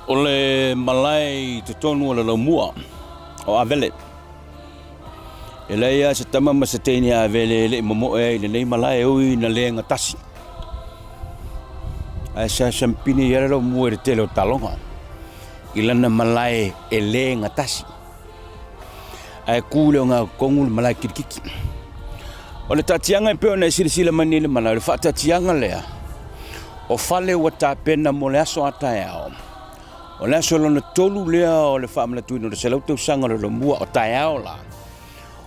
O le malae i totonu o le laumua o Avele. E leai lava se tama ma se teine Avele e le i momoe ai i lenei malae e ui ina le gatasi. Ae seaseampini i ai le laumua i le tele o taloga i lana malae e le gatasi. Ae tu i le ogatotonu le malae kilikiti. O le taatiaga e pei ona e silasila mai nei i le malae, o le faataatiaga lea o fale ua tapena mo le aso a taeao. O le aso lona tolu lea o le faamanatuina o le 100 tausaga o le Lomua o taeao la,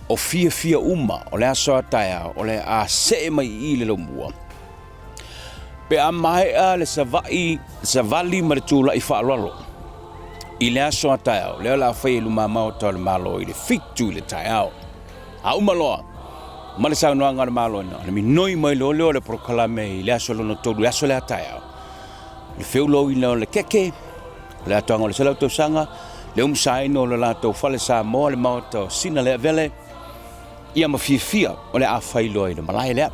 o fiafia uma o le aso a taeao o le a see mai i i le Lomua. Pe a maea le savai, savali ma le tulai faaaloalo i le aso a taeao, lea o le a fai e luma maota o le Malo i le 7 i le taeao. A uma loa ma le saunoaga a le Malo ina, ona minoi mai loa lea o le polokalame i le aso lona tolu, le aso lea a taeao, le feulauina o le keke, o le atoaga o le 100 tausaga, le umusaina o le latou fale Samoa, le maota o Sinaleavele, ia ma fiafia o le a fai loa i le malae lea.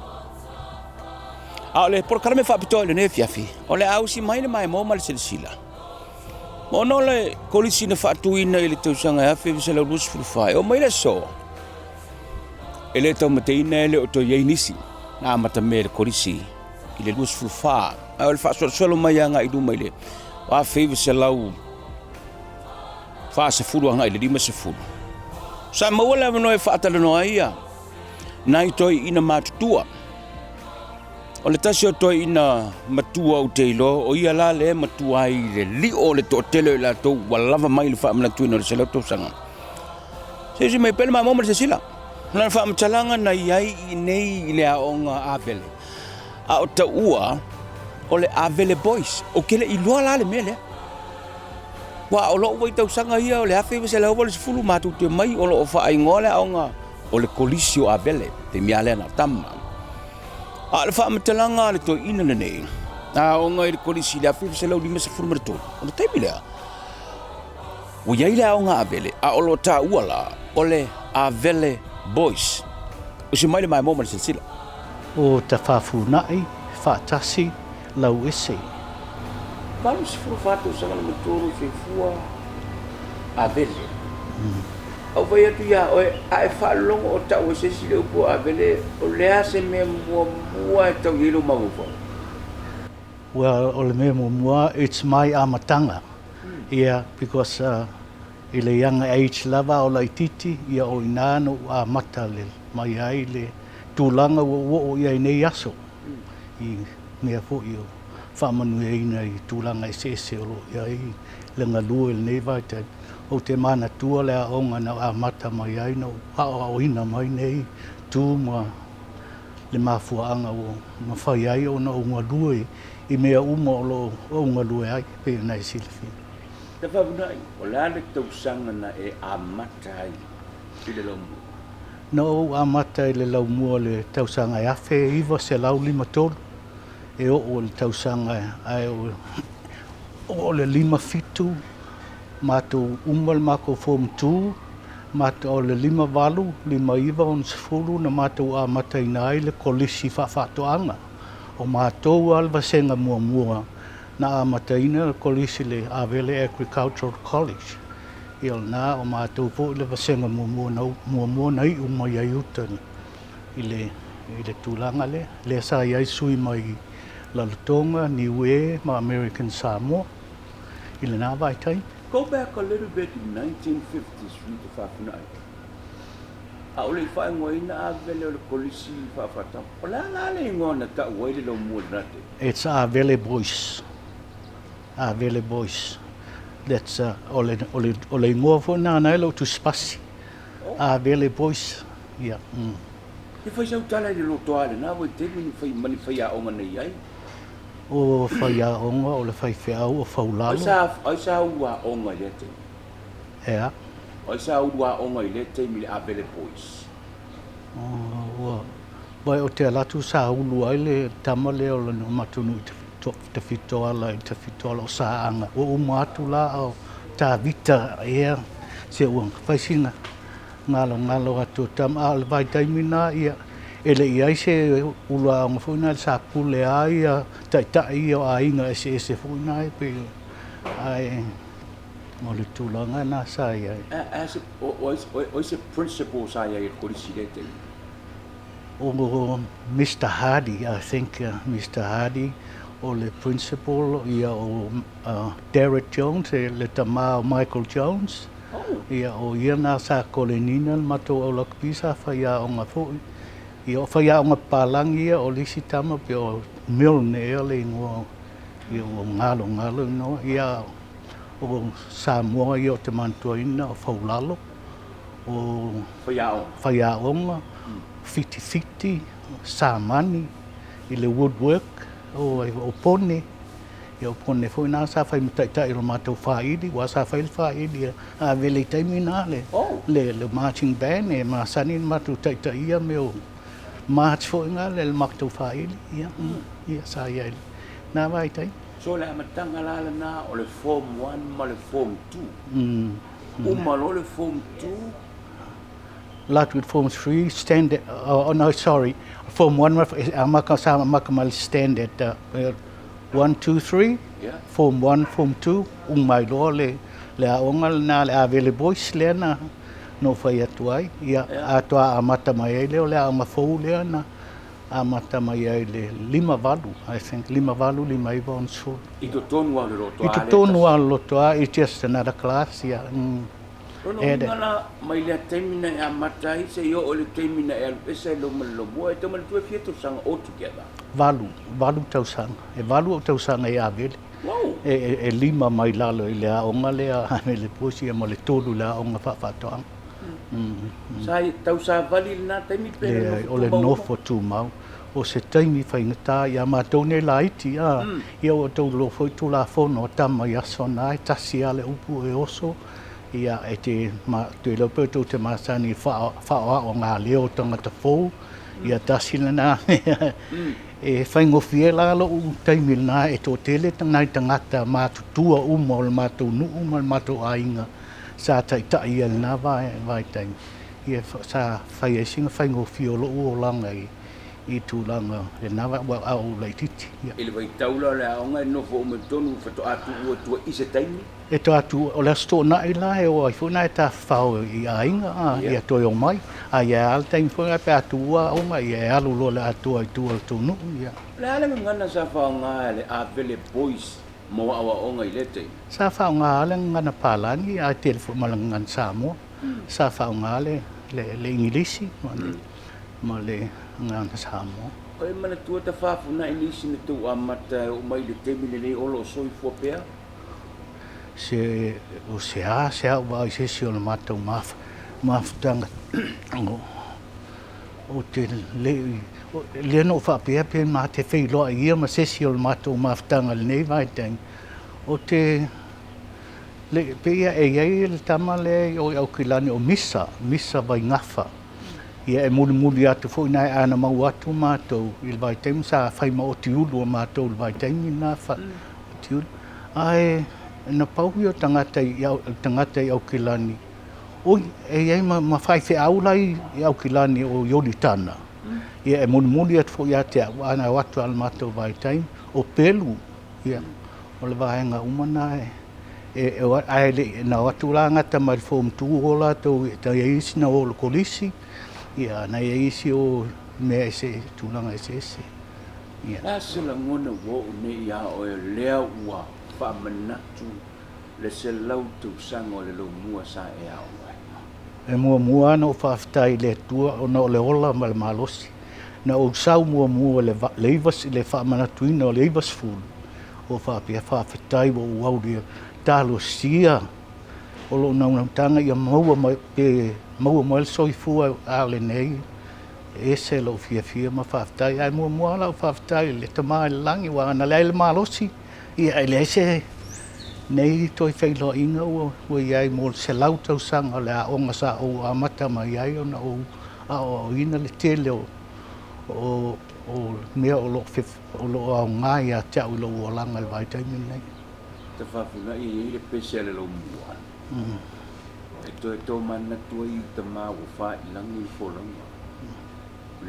A o le polokalame faapitoa i lenei afiafi, o le a usi mai le maemo ma le silasila. Ma ona o le kolisi na faatuina i le tausaga e 1924, e oo mai le aso, e le taumateina e le o toe i ai nisi na amata mea i le kolisi i le 24. A o le faasolosolo mai agai i luma i le 1940 agai i le 50, sa maua le avanoa e faatalanoa ai ia nai toeaiina matutua. O le tasi o toeaiina matua ou te iloa, o ia la lea e matua ai i le lio o le toatele o i latou ua lava mai le faamanatuina o le 100 tausaga. Se usi mai pea le mamoa ma le silasila. O lana faamatalaga na i ai i inei i le aoga Avele, a o taua o le Avele Boys. Ou te le i iloa la le mea lea. Aua o lou vai tausaga ia o le 1980 matou te omai o lo o faaigoa le aoga o le Kolisi o Avele, taimi lava lea na o tama. A o le faamatalaga a le toeaina lenei, na aoga i le Kolisi i le 1953, o le taimi lea, ua i ai le aoga Avele, a o lo o taua la, o le Avele Boys. Usi mai le maemo ma le silasila. O Tafafunai, faatasi, lau ese. 84 tausaga le matua o lou soifua, Avele. A ou fai atu ia oe, a e faalogo o tau e se isi le upu o Avele, o le a se mea muamua e tau i ai lou mafaufau? Well, o le mea muamua, it's my amataga, yeah, because i le young age lava a o laitiiti, ia o ina na ou amata mai ai le tulaga ua ou oo i ai nei aso, i mea foi o faamanuiaina i tulaga eseese o lo o i ai le galue i lenei vaitaimi. Ou te manatua le aoga na amata mai ai na ou aoaoina mai nei tu ma le mafuaaga ua mafai ai ona ou galue i mea uma o lo o ou galue ai, pei ona e silafia. Tafafunai, o le a le tausaga na e amata ai i le laumua? Na ou amata i le laumua i le tausaga e 1953, e oo i le tausaga ae o le 57 matou uma le makou form two, matou o le 58, 59, 60 na matou amataina ai le kolisi faafaatoaga. O matou lava le vasega muamua na amataina le kolisi le Avele Agricultural College. Ia o lena o matou foi le vasega muamua na muamua na iu mai ai uta i le i le tulaga lea. Lea sa i ai sui mai Lalotoga, Niue ma American Samoa i lena vaitaimi. Go back a little bit in 1953 te faapunaai. A o le i faaigoaina Avele o le Kolisi Faafatama, o le a la le igoa na tau ai le laumua i lena taimi? It's Avele Boys. Avele Boys. That's uh, o le, o le, o le igoa foi lena na ai lou tusipasi. Oh. Avele Boys. Yeah. Mm. E fai sau tala i le lotoa i lena vaitaimi ni fai, ma ni faiaoga na i ai? O faiaoga, o le faifeau, o Faulalo. Ai sa ulu aoga i lea taimi? Ea. Ai sa ulu aoga i lea taimi i le Avele Boys? Ua, Wai o te ala atu sa ulu ai le tama lea o le matou i Tafitoala i Tafitoala o Saaga. Ua uma atu la o Tavita ea se ua fai sina galogalo atu o tama. A o le vaitaimi na ia e le i ai se ulu aoga foi na sa pule ai ia taitai ia o aiga eseese foi na e pei Ae o le tulaga lena sa i ai. O ai se principal sa i ai i le kolisi i lea taimi? O Mister Hardy, I think Mister Hardy o le principal, ia o Derek Jones, le tama o Michael Jones. Ia o ia na sa koleniina le matou au lakapi, sa faiaoga foi. Ia o faiaoga papalagi ia, o le isi tama pei o Milne ea le igoa, ia ua galogalo igoa. Ia o Samoa ia o te manatuaina o Faulalo, o faiaoga, Fitifiti, Samani i le woodwork, o Pone. Ia o Pone foi na sa fai ma taitai o le matou faili, aua sa fai le faili a Avele i taimi na, le marching band e masani ona matou taitaia mea o march foi na le matou faili, ia, ia sa i ai na vaitaimi. So le amataga la lena o le Form 1 ma le Form 2. Uma loa le Form 2. Alu atu i le Form 3, standard, oh no, sorry, Form 1, amata, sa amata mai le standard 1, 2, 3, Form 1, Form 2, uma ai loa le aoga lena le Avele Boys lea na ou fai atu ai. Ia, atoa amata mai ai lea o le aoga fou lea na amata mai ai le 58, I think, 58, 59, 60. I totonu lava o le lotoa. I totonu lava o le lotoa, it's just another class, ia. Lona uiga la, mai lea taimi na e amata ai seia oo i le taimi na e alu ese ai lou ma le lomua, e tau manatua e fia tausaga all together? Valu, valu tausaga. E valu ou tausaga i Avele. E 5 mai lalo i le aoga lea a Avele Boys ia ma le 3 i le aoga faafaatoaga. Sa tau savali i lena taimi pe le nofo tumau? O le nofo tumau. O se taimi faigata ia matou nei laiti, a, ia ua outou iloa foi Tulafono a tama i aso na, e tasi lava le upu e oso, ia e te te iloa pe tou te masani i faaoaoga leo o tagata fou, ia tasi lena mea. E faigofie la lou taimi lena, e toatele nai tagata matutua uma o le matou nuu ma le matou aiga sa taitai ia lena vaitaimi. Ia sa fai ai sina faigofie o lou olaga i tulaga lena a o ou laitiiti. I le vaitau la o le aoga e nofo uma i totonu faatoa tuua tua i se taimi? E toe atu, o le Aso Toonai la e o ai foi nai tafafao i aiga, ia toe omai. A ia a le taimi foi pe a tuua aoga, ia e alu loa le atoa i tua o le tou nuu, ia. O le a le gagana sa faaaoga e le Avele Boys mo aoaoga i lea taimi? Sa faaaoga le gagana palagi, ae tele foi ma le gagana Samoa. Sa faaaoga le Igilisi ma le gagana Samoa. O e manatua tafafunai nisi na tou amata e oo mai i le taimi lenei o lo o soifua pea? Se o se a se au vaai se isi o le matou mafutaga o te le lea na ou faapea pe ma te feiloai ia ma se isi o le matou mafutaga i lenei vaitaimi o te le pei e i ai le tama lea i o i Aukilani o Misa, Misa Vaigafa. Ia e mulimuli atu foi na e ana mau atu matou i le vaitaimi sa fai ma otiulu o matou i le vaitaimi na otiulu. Ae na pau ia o tagata i tagata i Aukilani, oi, e i ai ma faifeau la i Aukilani o Ioritana. Ia e mulimuli atu foi ia te au, a na o atu lava i le matou vaitaimi, o Pelu, ia, o le vaega uma na e ae le i, na o atu la gata mai le Form 2 o latou, na i ai isi na o i le kolisi, ia, na i ai isi o mea ese, tulaga eseese. Ia. Le a se lagona ua oo nei iā oe lea ua faamanatu le 100 tausaga o le laumua sa e aoga ai? E muamua lava ona ou faafetai i le Atua ona o le ola ma le malosi. Na ou sau muamua i le 9, le faamanatuina o le 90, ua faapea, faafetai ua ou aulia talosia o lou naunautaiga ia maua mai pe maua mai le soifua a lenei. E ese lou fiafia ma faafetai. Ae muamua lava lau faafetai i le Tama i le Lagi, aua ana leai le malosi, ia e leai se nei toe feiloaiga ua i ai mo le 100 tausaga o le aoga sa ou amata mai ai ona ou aoaoina le tele o mea o lo o aoga ia te au i lou olaga i le vaitaimi lenei. Tafafunai e i ai le pese a le laumua e toe tomanatu ai i tama ua failagi le folauga.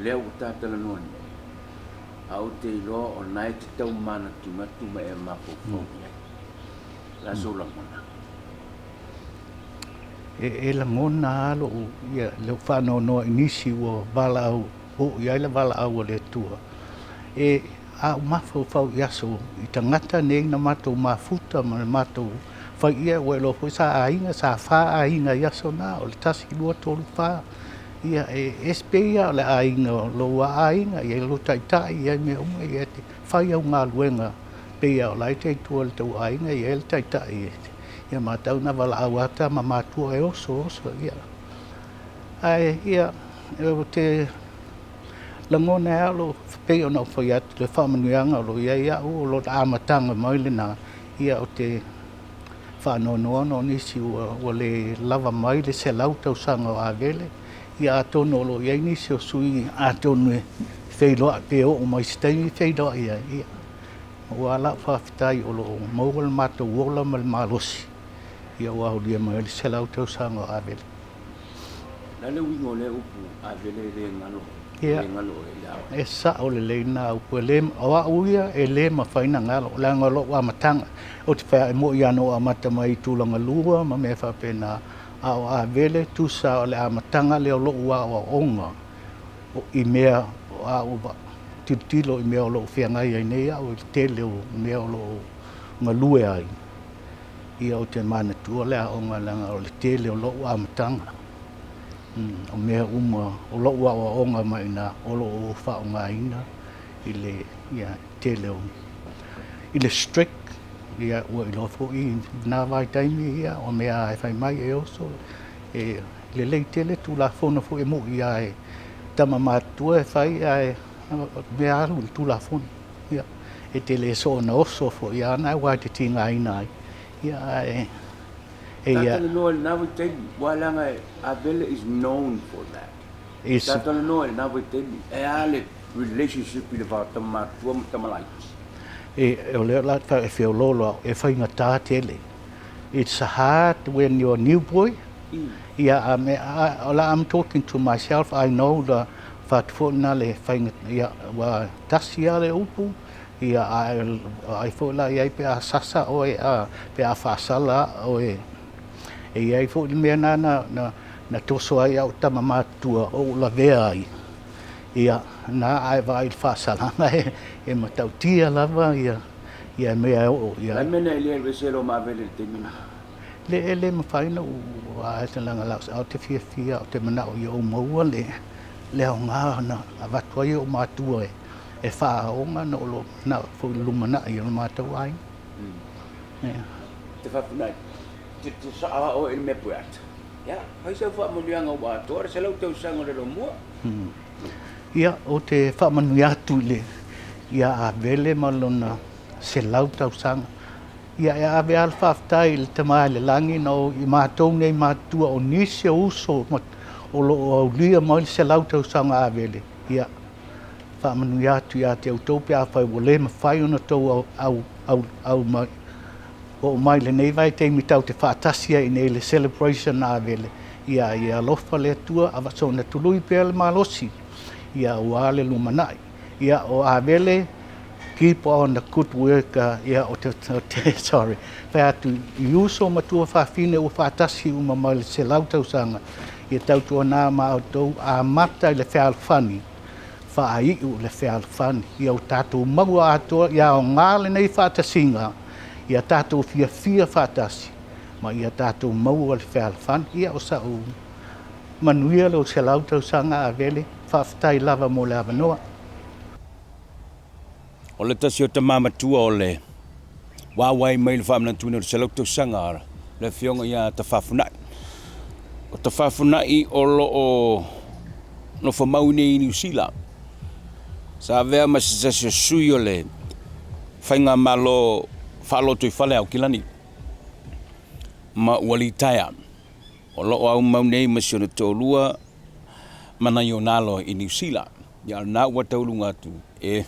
Lea ua ta talanoa nei, a ou te iloa o na e te tau manatunatu ma e mafaufau i ai. O le a sou lagona? E lagona lava lou, ia, lou faanoanoa i nisi ua valaau, oo i ai le valaau a le Atua. E, a ou mafaufau i aso i tagata nei na matou mafuta ma le matou fai ia, ua iloa foi sa aiga, sa fa aiga i aso na, o le 1, 2, 3, 4. Ia, e ese pei lava o le aiga o lou lava aiga, e i ai lou taitai, e i ai mea uma, ia e te fai au galuega pei lava o la e tautua i le tou aiga, e i ai le taitai. Ia matau na valaau lava tama matua e oso, oso, ia. Ae, ia, ou te lagona ai lava pei ona ou fai atu, le faamanuiaga o lo o i ai au, o lona amataga mai lena, ia ou te faanoanoa ona o nisi ua le lava mai le 100 tausaga o Avele, ia atonu o lo o i ai nisi o sui atonu e feiloai pe oo mai i se taimi feiloai ai, ia. Ua lau faafetai o lo o maua le matou ola ma le malosi, ia ua aulia mai ai le 100 tausaga o Avele. O le a le uiga o lea upu Avele e le galo, e le galo oe ia oe? E sao lelei lena upu, e le, o au ia e le mafai ona galo, leaga o lou amataga. Ou te fai atu, e moni lava na ou amata mai i tulaga lua ma mea faapena, a o Avele, tusa o le amataga lea o lou aoaoga i mea a ou tilotilo i mea o lo o feagai ai nei au i le tele o mea o lo o galue ai, ia ou te manatua le aoga leaga o le tele o lou amataga. O mea uma o lou aoaoga mai i ina o lo o faaaogaina i le ia tele o i le strict, ia ua iloa foi i lena vaitaimi, ia o mea e fai mai e oso e lelei tele Tulafono foi e moni lava e tama matutua e fai ae mea alu i le Tulafono. Ia, e te le soona oso foi lava na aua e te tigaina ai. Ia, ae e ia. Sa talanoa i lena vaitaimi, aua leaga Avele is known for that. Sa talanoa i lena vaitaimi, e a le relationship i le va o tama matutua ma tama laiti? E, o lea o le a e feoloolo au, e faigata tele. It's hard when you're a new boy. Yeah, I mean, I'm talking to myself, I know the fatu foi lena le faiga, ia, ua tasi lava le upu, ia, ae ai foi la i ai pe a sasa oe, a, pe a faasala oe. E i ai foi le mea na na toso ai au tama matutua o ou lavea ai, ia, na ae vaai i le faasalaga e matautia lava ia, ia mea e oo i ai. O le a le mea na e le alu ese ai lou mavele i le taimi lena? Le e le mafai ona ou a e leaga la ou te fiafia ou te manao ia ou maua le le aoga na avatu ai e ou matua e faaaoga ona o lo o manao foi i le lumanai o le matou aiga. Ia. Te whawhanai, te, te saa oe i le mea pueata. Ia, fai sau faamanuiaga ua atoa le 100 tausaga o le lomua. Ia, ou te faamanuia atu i le ia Avele ma lona 100 tausaga. Ia, e ave lava le faafetai i le Tama i le Lagi na o i matou nei matutua o nisi o uso o lo o aulia mai le 100 tausaga Avele. Ia, faamanuia atu ia te outou pe afai ua le mafai ona outou au, au, au mai, oo mai lenei vaitaimi tatou te faatasi ai i inei i le celebration a Avele. Ia, ia alofa le Atua, soona tului pea le malosi, ia aua le lumanai. Ia, o Avele, keep on the good work, ia, o te, o te, sorry, fai atu i uso ma tuafafine ua faatasi uma mai le 100 tausaga, ia tautuana ma outou amata i le fealofani, faaiu i le fealofani, ia o tatou maua atoa, ia aoga lenei faatasiga, ia tatou fiafia faatasi, ma ia tatou maua le fealofani. Ia, o sau manuia lou 100 tausaga Avele, faafetai lava mo le avanoa. O le tasi o tama matua o le wāwai mai le faamanatuina o le 100 tausaga le afioga ia Tafafunai. O Tafafunai o lo o nofo mau nei i Niu Sila. Sa avea ma se tasi o sui o le faigamalo faalotoifale a Aukilani ma ua litaea. O lo o aumau nei ma si ona toalua ma nai ona alo i Niu Sila. Ia o lena ua tauluga atu e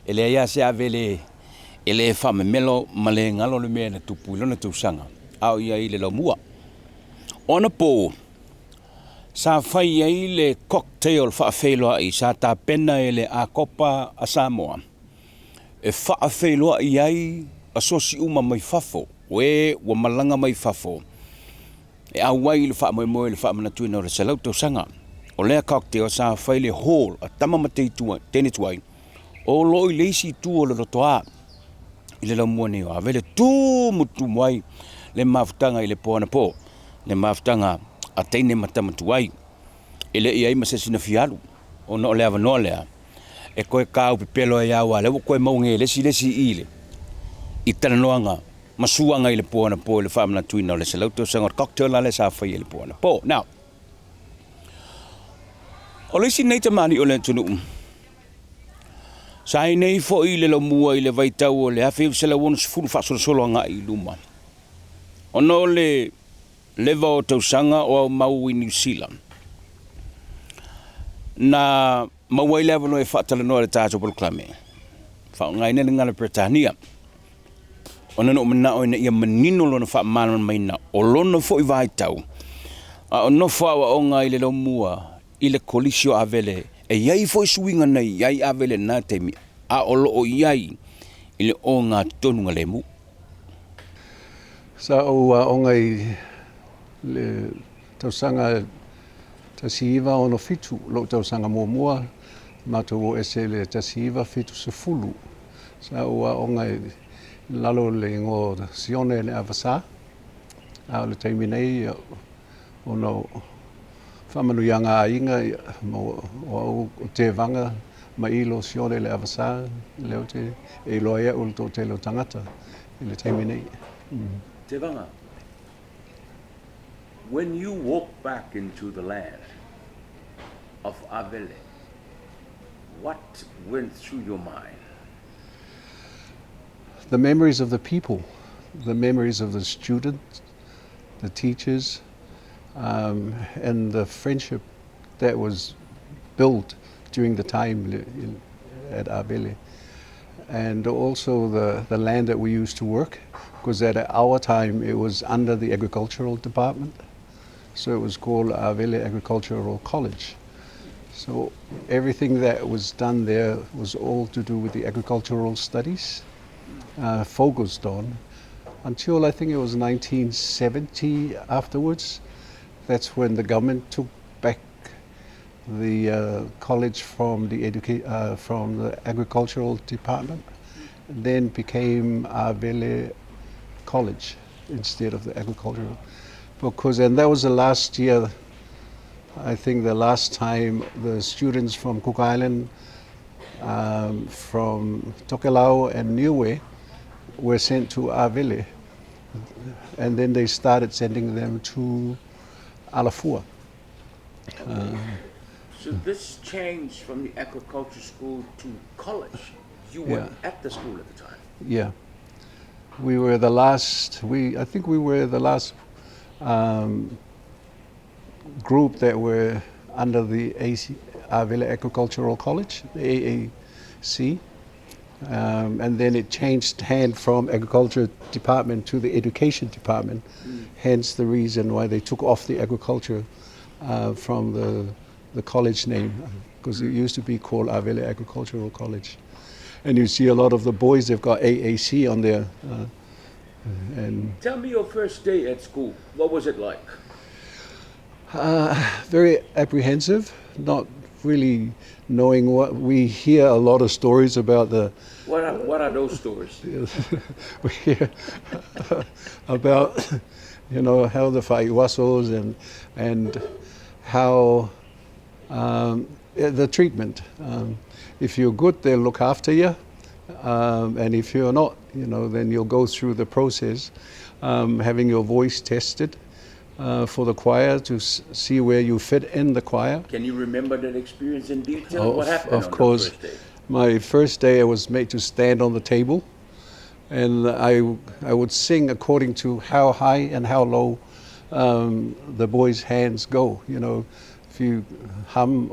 e leai lava se Avele e le faamemelo ma le galo le mea na tupu i lona tausaga a o i ai i le laumua. O anapo sa fai ai le cocktail faafeiloai sa tapena e le Akopa a Samoa e faafeiloai ai asosi uma mai fafo, o e ua malaga mai fafo e auai i le faamoemoe i le faamanatuina o le 100 tausaga. O lea cocktail sa fai i le hall a tama ma teine tuai o lo o i le isi itu o le lotoa i le laumua nei o Avele, tumutumu ai le mafutaga i le po anapo, le mafutaga a teine ma tama tuai. E le i i ai ma se isi na fia alu, ona o le avanoa lea e toe taupepelo ai lava, aua o lea ua toe maugelesi le isi i le i talanoaga ma suaga i le po anapo i le faamanatuina o le 100 tausaga o le cocktail la lea sa faia i le po anapo. Now, o le isi nei tamalii o le atunuu, sa i nei foi i le laumua i le vaitau o le 1960 faasolosolo agai i luma, ona o le leva o tausaga o aumau i Niu Sila, na maua ai le avanoa e faatalanoa i le tatou polokalame, faaaogaina le gagana Peretania, ona na ou manao ina ia manino lona faamalamalamaina o lona foi vaitau, a o nofo aoaoga i le laumua i le Kolisi o Avele. E i ai foi suiga na i ai Avele i lena taimi, a o lo o i ai i le ogatonuga lemu. Sa ou aoga i le tausaga 1967, lou tausaga muamua, matou o ese i le 1970. Sa ou aoga i lalo o le igoa o Sione Leavasa, a o le taimi nei ona o faamanuiaga a aiga ma o au o Tevaga ma Ilo Sione Leavasa, lea ou te e iloa ai au i le toatele o tagata i le taimi nei. Tevaga, when you walk back into the land of Avele, what went through your mind? The memories of the people, the memories of the students, the teachers, and the friendship that was built during the time at Avele. And also the land that we used to work, because at our time it was under the agricultural department. So it was called Avele Agricultural College. So everything that was done there was all to do with the agricultural studies, focused on, until I think it was 1970 afterwards. That's when the government took back the college from the from the agricultural department, then became Avele College instead of the agricultural. Because, and that was the last year, I think the last time the students from Cook Island, from Tokelau and Niue were sent to Avele. And then they started sending them to Alafua. So this changed from the agriculture school to college. You were at the school at the time. Yeah. We were the last, I think we were the last group that were under the AC, Avele Agricultural College, the AAC. And then it changed hand from agriculture department to the education department. Hence the reason why they took off the agriculture from the college name, because it used to be called Avele Agricultural College. And you see a lot of the boys, they've got AAC on there. And Tell me your first day at school. What was it like? Very apprehensive, not really knowing what. We hear a lot of stories about the... What are those stories? We hear about, you know, how the fai'uasos and how the treatment. If you're good, they'll look after you. And if you're not, you know, then you'll go through the process, having your voice tested for the choir to see where you fit in the choir. Can you remember that experience in detail? Oh, What happened of on the course. first day? My first day, I was made to stand on the table, and I would sing according to how high and how low the boys' hands go. You know, if you hum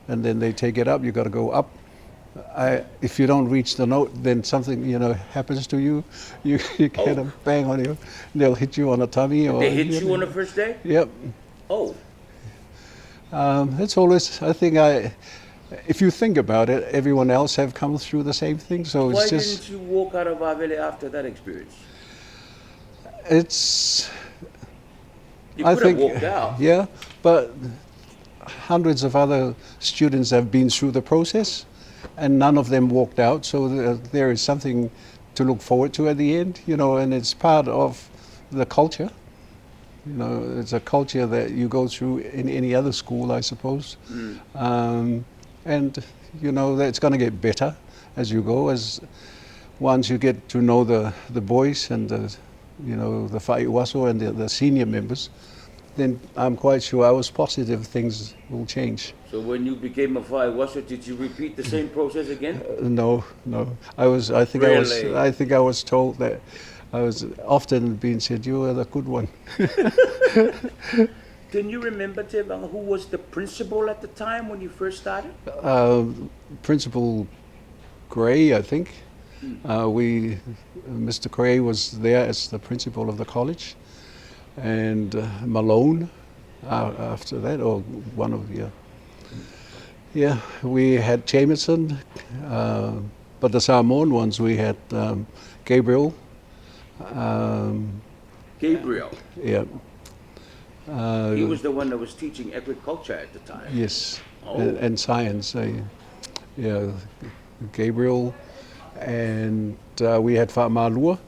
and then they take it up, you got to go up. If you don't reach the note, then something, you know, happens to you. You get a bang on you. They'll hit you on the tummy. Or, They hit you on the first day? Yep. Oh. It's always, I think If you think about it, everyone else have come through the same thing. So it's Why just didn't you walk out of Avele after that experience? It's You I could think have walked out. Yeah, but hundreds of other students have been through the process, and none of them walked out. So there is something to look forward to at the end, you know, and it's part of the culture. You know, it's a culture that you go through in any other school, I suppose. And, you know, that it's going to get better as you go, as once you get to know the boys and the, you know, the Fa'iuaso and the senior members, then I'm quite sure, I was positive things will change. So when you became a Fa'iuaso, did you repeat the same process again? No, no. I was. I think Really? I was. I think I was told that I was often being said, "You are the good one." Can you remember, Tevaga, who was the principal at the time when you first started? Principal Gray, I think. Mr. Gray was there as the principal of the college, and Malone after that, or one of the. Yeah, we had Jameson, but the Samoan ones we had Gabriel. Gabriel. Yeah. He was the one that was teaching agriculture at the time. Yes, Oh. and science. Yeah, Gabriel, and we had Fa'amalua,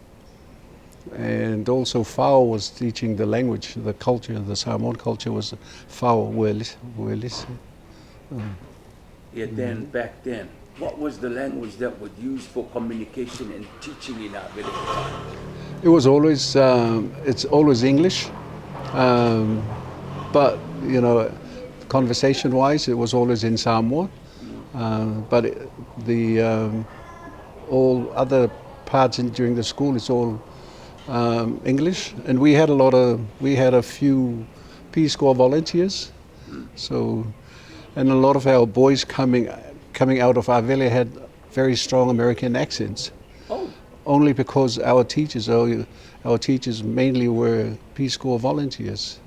and also Fao was teaching the language, the culture, the Samoan culture was Fao Uelis. Uelis. Yeah, then back then, what was the language that was used for communication and teaching in our village? It was always, it's always English, but you know, conversation-wise, it was always in Samoa. But the all other parts during the school, it's all English. And we had a lot of, we had a few Peace Corps volunteers. So, and a lot of our boys coming out of Avele had very strong American accents. Oh. Only because our teachers mainly were Peace Corps volunteers.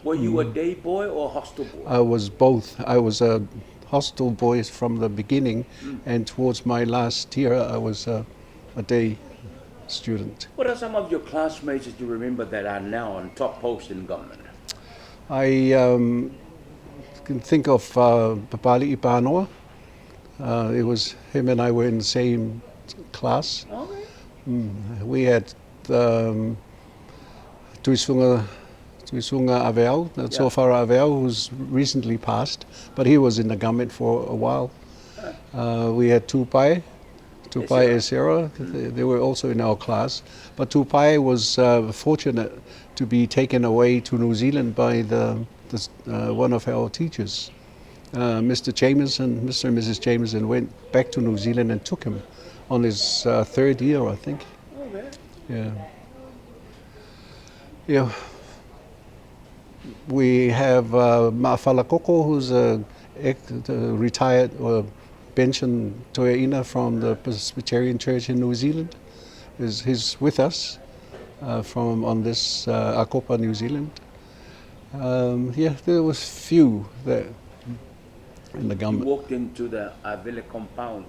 Were you a day boy or hostel boy? I was both. I was a hostel boy from the beginning, and towards my last year, I was a day student. What are some of your classmates that you remember that are now on top posts in government? I can think of Papali Ipanoa. It was him and I were in the same class. Okay. We had Tuisunga Aveau, Sofara Aveau, who's recently passed, but he was in the government for a while. We had Tupai, Tupai Esera, they were also in our class. But Tupai was fortunate to be taken away to New Zealand by one of our teachers. Mr. Jameson, Mr. and Mrs. Jameson went back to New Zealand and took him on his third year, I think. Okay. Yeah. Yeah. We have Ma'afala Koko, who's a retired or pension toeaina from the Presbyterian Church in New Zealand. He's with us from on this Akopa, New Zealand. Yeah, there was few there in the government. You walked into the Avele compound,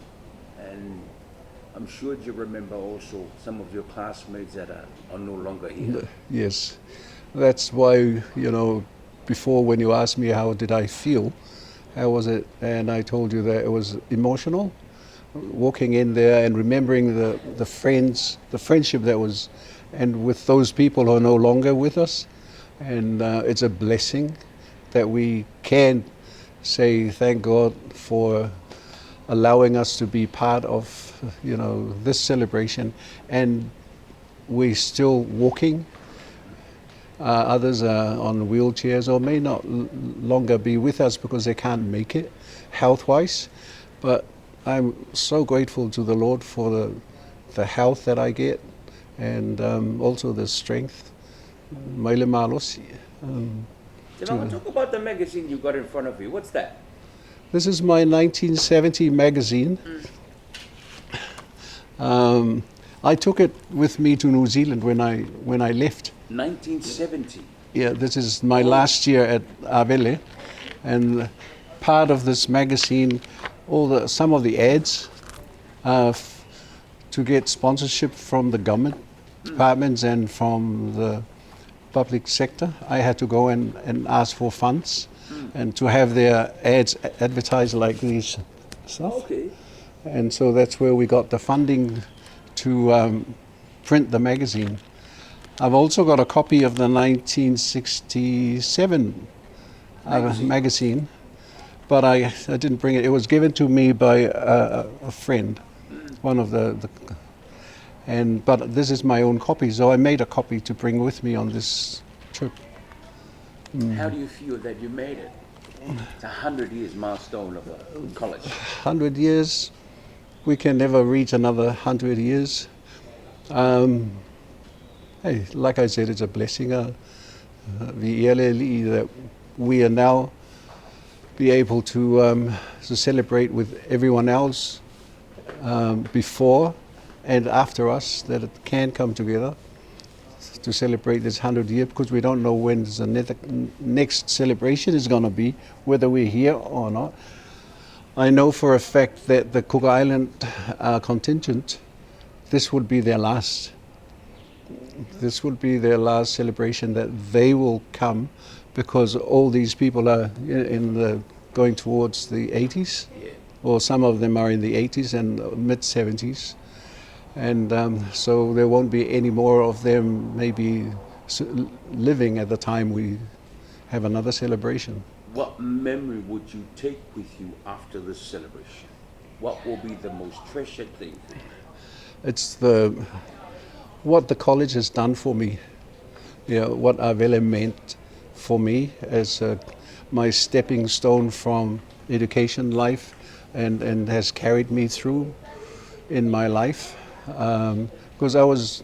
and I'm sure you remember also some of your classmates that are no longer here. Yes, that's why, you know, before when you asked me how did I feel, how was it, and I told you that it was emotional, walking in there and remembering the friends, the friendship that was, and with those people who are no longer with us. And it's a blessing that we can say thank God for allowing us to be part of, you know, this celebration, and we're still walking. Others are on wheelchairs or may not longer be with us because they can't make it health-wise. But I'm so grateful to the Lord for the health that I get, and also the strength. Maile malosi. Talk about the magazine you got in front of you. What's that? This is my 1970 magazine. I took it with me to New Zealand when I left. 1970. Yeah, this is my last year at Avele, and part of this magazine, all the, some of the ads uh, to get sponsorship from the government departments and from the public sector. I had to go and, and ask for funds and to have their ads advertised like these stuff. Okay. And so that's where we got the funding to um, print the magazine. I've also got a copy of the 1967 uh, magazine, magazine but I, I didn't bring it. It was given to me by a, a friend, one of the, the and but this is my own copy, so I made a copy to bring with me on this trip. Mm. How do you feel that you made it? It's a 100 years milestone of a college. 100 years, we can never reach another 100 years. Um, hey, like I said, it's a blessing. Uh, uh that we are now be able to, um, to celebrate with everyone else um, before and after us that it can come together to celebrate this 100 year because we don't know when the next celebration is going to be, whether we're here or not. I know for a fact that the Cook Island uh, contingent, this would be their last. This would be their last celebration that they will come because all these people are in the going towards the 80s, yeah. or some of them are in the 80s and mid 70s. And um, so there won't be any more of them maybe living at the time we have another celebration. What memory would you take with you after this celebration? What will be the most treasured thing for you? It's the what the college has done for me. You know, what Avele meant for me as a, my stepping stone from education life and, and has carried me through in my life. Because um, I was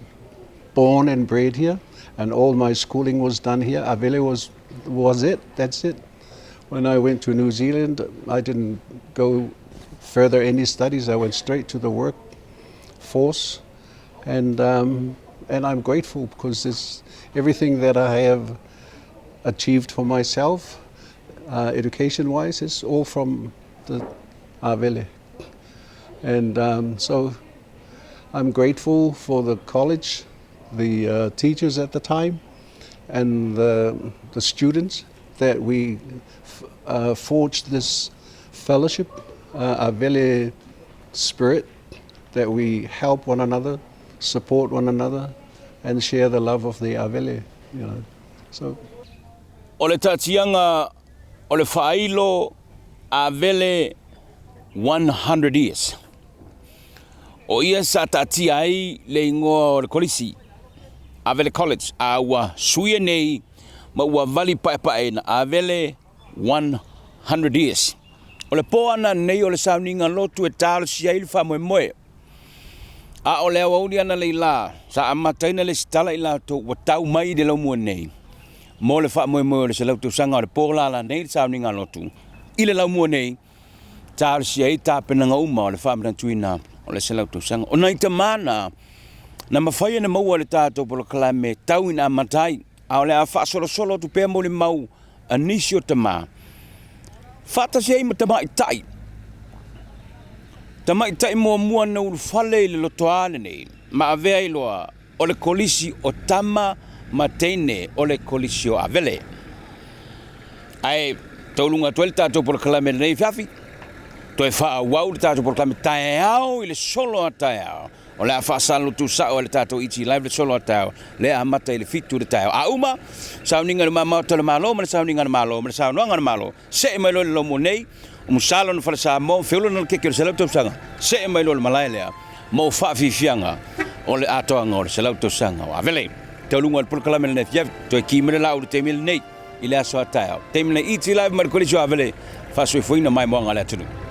born and bred here and all my schooling was done here. Avele was, was it, that's it. When I went to New Zealand, I didn't go further any studies. I went straight to the workforce. And, um, and I'm grateful because it's everything that I have achieved for myself, uh, education-wise, is all from the Avele. And um, so I'm grateful for the college, the uh, teachers at the time, and the, the students that we uh, forged this fellowship, uh, Avele spirit, that we help one another, support one another, and share the love of the Avele. You know. So. O le taatiaga o le faailo Avele 100 years. O ia sa taatia ai le igoa o le kolisi, Avele College, a ua suia nei ma ua vali paepaeina Avele 100 years. O le po ana nei o le sauniga lotu e talosia ai le faamoemoe. A o le aoauli ana le ila, sa amataina le sitala i latou ua tau mai i le laumua nei mo le faamoemoe o le selau tausaga o le po lala nei le sauniga lotu i le laumua nei talosia ai tapenaga uma o le faamanatuina o le selau tausaga. O nai tamā na, na mafai ona maua e le tatou polokalame tau ina amata ai, a o le a faasolosolo atu pea molimau a nisi o tamā, faatasi ai ma tamaitai. Tamaitai muamua na ulufale i le lotoa lenei, ma avea ai loa o le kolisi o tama ma teine o le kolisi o Avele. Ae tauluga atu ai le tatou polokalame lenei afiafi, toe faaauau le tatou polokalame taeao i le solo a taeao. O le a faasalotu sao e le tatou ET Live le solo a taeao, lea amata i le 7 i le taeao. A uma, sauniga i le Maota o le Malo ma le sauniga a le Malo ma le saunoaga a le Malo, see mai loa i le laumua nei, o Musalo na fale Samoa, feula na le keke o le 100 tausaga, see mai loa i le malae lea mo faafiafiaga o le atoaga o le 100 tausaga o Avele. Tauluga o le polokalame lenei afiafi, toe ki mai le laau i le taimi lenei i le aso a taeao. Taimi lenei, ET Live mai le Kolisi o Avele, faasoifuaina maimoaga a le atunuu.